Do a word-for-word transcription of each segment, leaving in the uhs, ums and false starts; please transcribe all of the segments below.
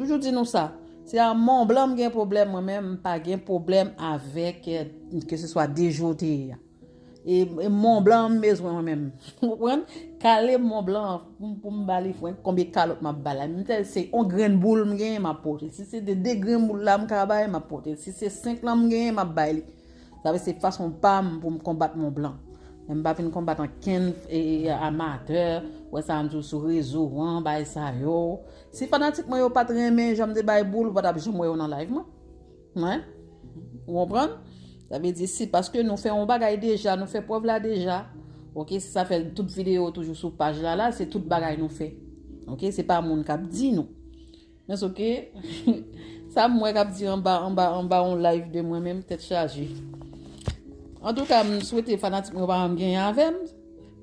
Toujou di nou sa. Se a Mont Blanc m gen pwoblèm mwen menm, m pa gen pwoblèm avèk, eh, ke se swa de je w te ye a. E, e Mont Blanc m bezwen mwen menm. Ou konprann? Kale Mont Blanc pou, pou m ba li fwen konbyen kalòt m ap ba la. M te se yon grenn boul m genyen m ap pote. Si se de, de grenn boul la m ka bay, m ap pote. Si se senk lan m genyen, m ap bay li. Sa vle se fason pa m pou m konbat Mont Blanc. Men m pa vin konbat ankenn, e, e, amatè, wè sa m di w sou rezo an, bay sa yo. Si fanatik mwen yo pa t renmen jan m te bay boul, ou pa t ap janm wè yo nan live mwen. Wen? Ou konprann? Sa vle di si, paske nou fè yon bagay deja, nou fè prèv la deja. Oke, se sa fè tout videyo toujou sou paj la, la, se tout bagay nou fè. Oke, se pa moun k ap di nou. Men oke, sa m wè k ap di anba, anba, anba yon live de mwen menm, tèt chaje. Antouka, m swete fanatik mwen pa janm genyen avè m.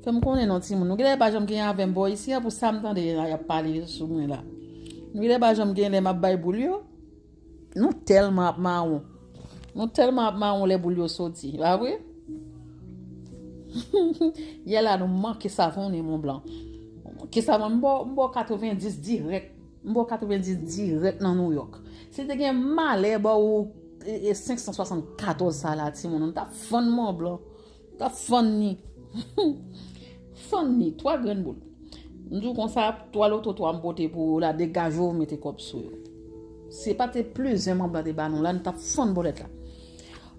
Fè m konnen non timoun. Nou genlè pa janm genyen avè m bò isi a pou sa m tande y ap pale sou mwen la. Nou genlè pa janm genyen lè m ap bay boul yo. Nou tèlman ap mawon. Nou tèlman ap mawon lè boul yo soti. Pa vre? Yè la nou manke savonnen Mont Blanc. Manke savonnen, m ba w, m ba w katrevenndis dirèk. M ba w katrevenndis dirèk nan New York. Si te gen malè ba w, e, e, senk san swasannkatòz sa la, timoun, nou t ap fann Mont Blanc. T ap fann ni. Fann ni, twa grenn boul. M di w konsa, twa loto twa m pote pou ou la, degaje w, mete kòb sou yo. Si pa te plizyè manm lan te ba nou la, nou t ap fann bòlèt la.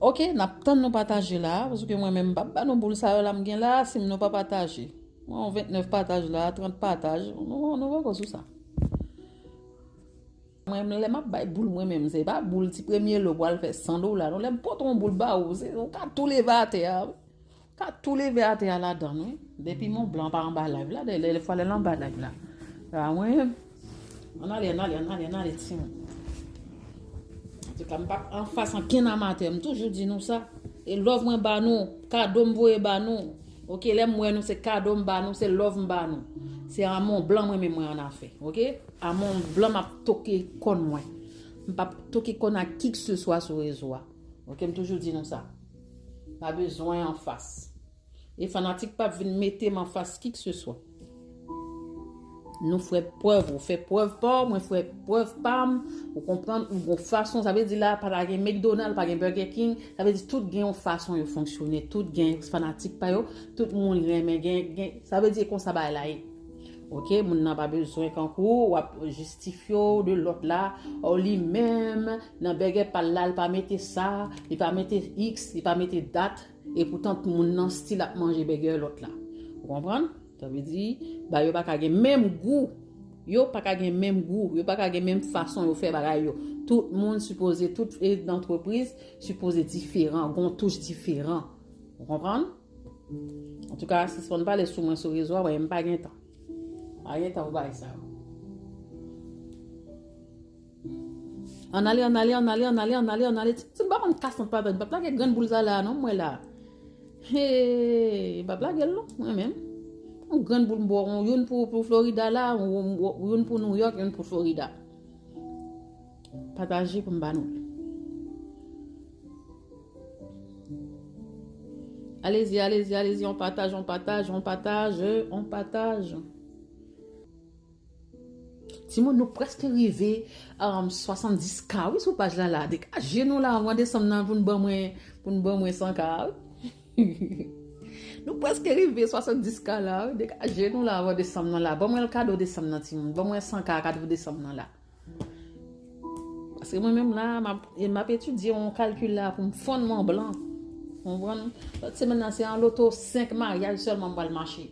Oke, n ap tann nou pataje la, paske mwen menm m p ap ba nou boul sa yo la m gen la, si nou pa pataje. Mwen, yon vennèf pataj la, trant pataj, nou, nou poko sou sa. Mwen, lè m ap bay boul mwen menm, se pa boul ti premye lo pral fè san dola, non, lè m pote yon boul ba ou, se, ou ka tou leve atè a, wi. Ou ka tou leve atè a ladan l, wi. Depi Mont Blanc pa anba live la, dè, dè, dèfwa lè l anba live la. A, mwen, ann ale, ann ale, ann ale, ann ale, timoun. Antouka, m p ap anfas ankenn amatè, m toujou di nou sa. E love mwen ba nou, kado m voye ba nou. Oke, lè m wè nou, se kado m ba nou, se love m ba nou. Se a Mont Blanc mwen menm mwen an afè, oke? A Mont Blanc m ap toke kòn mwen. M p ap toke kòn ak kikseswa sou rezo a. Oke, m toujou di nou sa. Pa bezwen anfas. E fanatik p ap vin mete m anfas kikseswa. Nou fè prèv, ou fè prèv pa w, mwen fè prèv pa m, ou konprann, ou gon fason, sa vle di la, pa ta gen McDonald, pa gen Burger King, sa vle di tout gen yon fason yo fonksyone, tout gen fanatik pa yo, tout moun renmen, gen, gen, sa vle di e konsa bagay la ye. Oke, moun nan pa bezwen kankou, w ap jistifye w de lòt la, o li menm, nan bègè pa l la, li pa mete sa, li pa mete iks, li pa mete dat, e poutan moun nan still ap manje bègè lòt la. Ou konprann? Sa vle di, ba yo pa ka gen menm gou. Yo pa ka gen menm gou. Yo pa ka gen menm fason yo fè bagay yo. Tout moun sipoze, tout e, antrepriz sipoze diferan, gon touch diferan. Ou konprann? Antouka, sispann pale sou mwen sou rezo a, mwen, m pa gen tan. Pa gen tan pou bagay sa yo. Ann ale, ann ale, ann ale, ann ale, ann ale, ann ale. Si m pa konn kas nan pataj, m p ap lage grenn boul sa la, non, mwen la. Hey, m p ap lage l, non, mwen menm. Yon grenn boul m ba w, youn pou, pou Florida la, yon, yon, youn pou New York, youn pou Florida. Pataje pou m ba nou l. Alezi, alezi, alezi, on pataje, on pataje, on pataje, on pataje. Timoun, nou prèske rive, um, swasanndis K, wi, sou paj la, la. Degaje nou la, mwa desanm nan, pou n ban mwen, pou n ban mwen san K, wi. Nou prèske rive swasanndis K la, wi. Degaje nou la, mwa desanm nan la. Ban mwen l kado desanm nan, timoun. Ban mwen san K kado desanm nan la. Paske mwen menm la, m ap, e m ap etidye yon kalkil la pou m fann Mont Blanc. Konprann? Lòt semèn nan, se an loto senk maryaj sèlman m pral mache.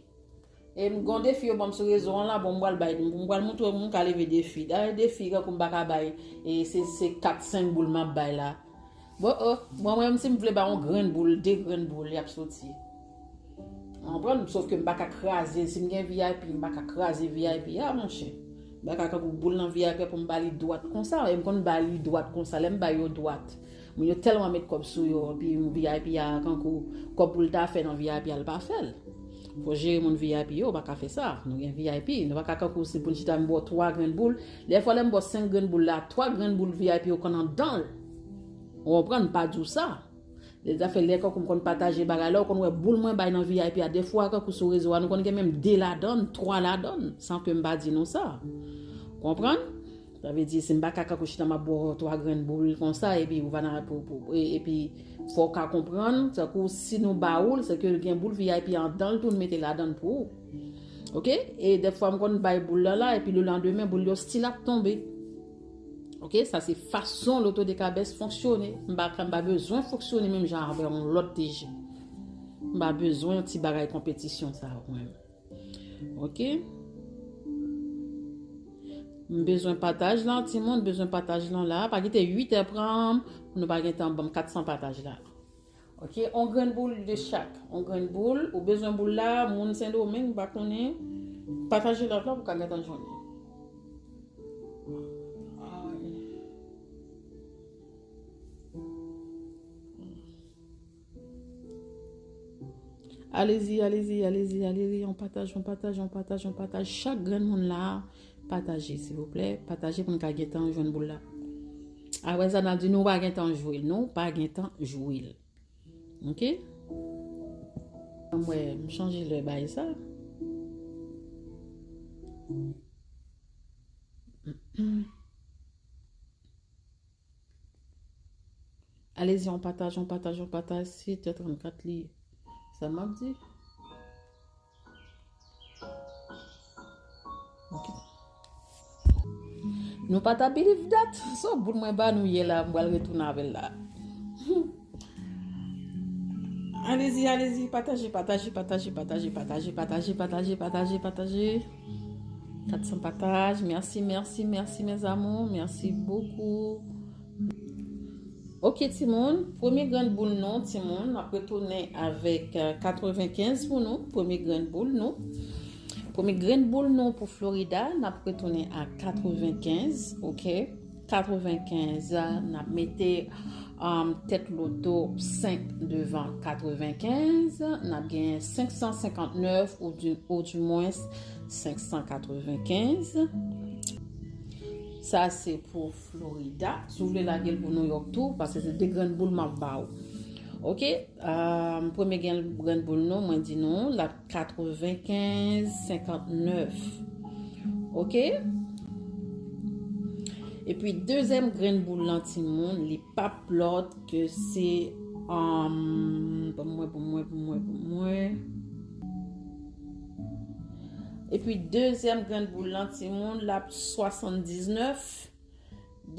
E m gon defi yo ban m sou rezo an la, bon, m pral bay, m pral montre w m ka leve defi. Dayè defi, kankou m pa ka bay, e se, se kat, senk boul m ap bay la. Bon, oh, bon, mwen menm, si m vle bay yon grenn boul, de grenn boul, y ap soti. Ou konprann? Sof ke m pa ka kraze, si m gen V I P, m pa ka kraze V I P a, monchè. M pa ka kankou boul nan V I P a pou m ba li dwat konsa, e m konn ba li dwat konsa, lè m ba yo dwat. Moun yo tèlman met kòb sou yo, epi V I P a, kankou kòb pou l ta fè nan V I P a, l pa fè l. Fò jere moun V I P yo, ou pa ka fè sa. Nou gen V I P, nou pa ka kankou si pou n chita m ba w twa grenn boul. Dèfwa lè m ba w senk grenn boul la, twa grenn boul V I P yo konn anndan l. Ou konprann, m pa di w sa. Lè zafè lè kankou m konn pataje bagay la, ou konn wè boul mwen bay nan V I P a, dèfwa kankou sou rezo a, nou konn gen menm de ladan l, twa ladan l, san ke m pa di nou sa. Konprann? Sa vle di, si m pa ka kanpe chita, m ap ba w twa grenn boul konsa, epi ou pa nan pou, pou, e- epi fò w ka konprann, tankou si nou ba ou l, se ke l gen boul V I P andan l tou, l mete ladan l pou ou. Oke? E dèfwa m konn bay boul la la, epi le landemen, boul yo still ap tonbe. Oke? Sa se fason loto de kabès fonksyone. M pa, m pa bezwen fonksyone menm jan avè yon lòt D J. M pa bezwen yon ti bagay konpetisyon sa yo menm. Oke? M bezwen pataj lan, timoun, bezwen pataj lan la. Pa kite uit è pran m, nou pa gen tan ban m kat san pataj la. Oke? On grenn boul de chak. On grenn boul, ou bezwen boul la, moun Sendomeng, m pa konnen. Pataje lòt la pou ka gentan jwenn li. Alezi, alezi, alezi, alezi. On pataj, on pataj, on pataj, on pataj. Chak grenn moun la, pataje, silvouplè. Pataje pou n ka gentan jwenn boul la. Apre sa, n ap di nou pa gentan jwe l. Nou pa gentan jwe l. Oke? Mwen, m chanje lè bay sa. Alezi, on pataj, on pataj, on pataj. Sis è trannkat li ye. Sa m ap di? Ok. Nou pa ta believe that. So, boul mwen ba nou ye la, m pral retounen avè l la. Alezi, alezi, pataje, pataje, pataje, pataje, pataje, pataje, pataje, pataje, pataje. Kat san pataj. Mèsi, mèsi, mèsi, mes amours. Mèsi bokou. Ok, timoun. Premye grenn boul nou, timoun. N ap retounen avèk, euh, katrevenkenz pou nou. Premye grenn boul nou. Premye grenn boul nou pou Florida. N ap retounen a katrevenkenz. Ok. Katrevenkenz, n ap mete, um, tèt loto senk devan katrevenkenz, n ap genyen senk san senkantnèf ou di, ou di mwens senk san katrevenkenz. Sa se pou Florida. Si w vle lage l pou New York tou, paske se de grenn boul m ap ba w. Ok? Um, premye grenn, grenn boul nou, mwen di nou, l ap katrevenkenz senkantnèf. Ok? Epi dezyèm grenn boul lan, timoun, li p ap lòt ke se, um, pou mwen, pou mwen, pou mwen, pou mwen. Epi dezyèm grenn boul lan, timoun, l ap swasanndiznèf.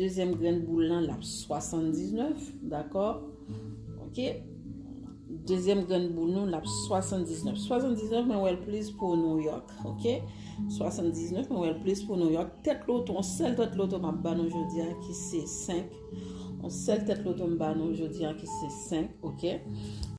Dezyèm grenn boul lan, l ap swasanndiznèf, dakò? Ok? Dezyèm grenn boul nou, l ap swasanndiznèf. Swasanndiznèf, mwen wè l plis pou New York, ok? Swasanndiznèf, mwen wè l plis pou New York. Tèt loto, yon sèl tèt loto m ap ba nou jodi a ki se senk. Yon sèl tèt loto m ba nou jodi a ki se senk, ok?